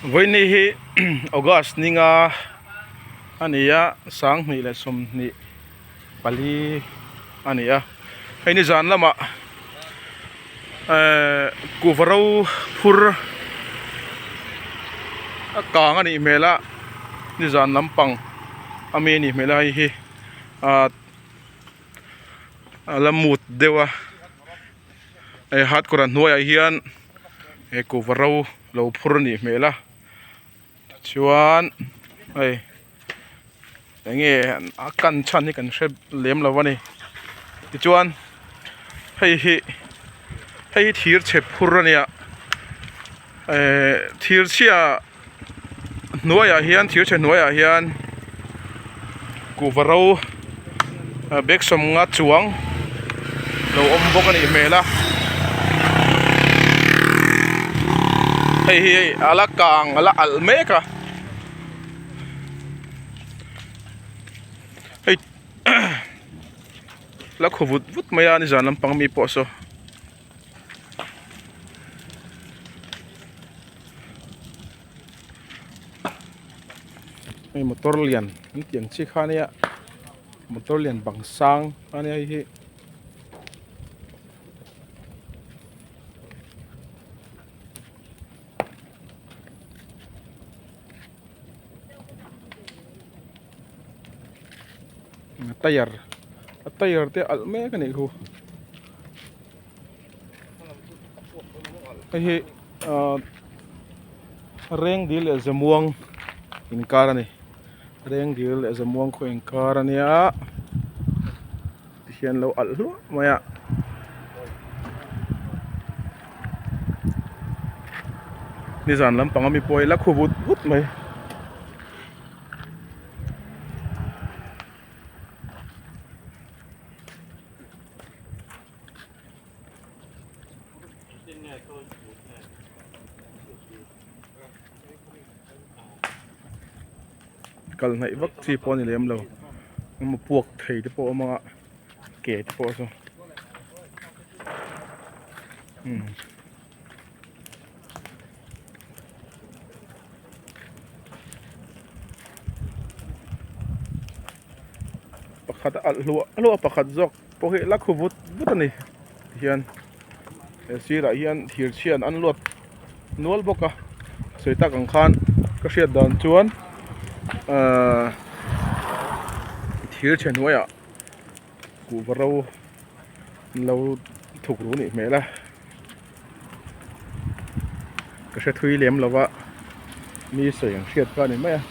Vawiini hi August ninga a ni a 2024 a ni a hei nizan lamah ehh kuhva ro phur a kang a nih hmel a nizan lampang ami a nih hmel a hei hi ahh a la mut deuh a hei hatkawr a hnuaiah hian he kuhva ro lo phur a nih hmel a tichuan hei enge a kan chhan hi kan hre lem lo a ni tichuan hei hi hei hi thir chhe phur a nia ehh thir chhia hnuaiah hian thir chhe hnuaiah hian kuhva ro bag sawmnga chuang lo awm bawk a nih hmel a hei hi a la kang a la alh mek a hei la khaw vut vut mai a nizan lampang mi pawh saw. Hei motor lian an tih ang chi kha ania motor lian bang sang ania hei hi. Tyre a tyre te alh mek anih khu. Hei hi ahh Rengdil leh Zamuang inkar a ni Rengdil leh Zamuang khaw inkar a nia tihian lo alh hluah mai a nizan lampang ami pawh hi la khu vut vut mai. Kal hnaih vak chi pawh a ni lem lo emaw puak thei te pawh a awm a ke te pawh saw umm. Pakhat a alh hluah hluah a pakhat zawk pawh hi la khu vut vut a ni tihian he sirah hian thir chhian an luat nual bawk a sawi tak ang khan ka hriat dan chuan ahh thir chhe hnuaiah kuhva ro an lo thuk ru nih hmel a. Ka hre thui lem lo va mi sawi ang hriat kha a ni mai a.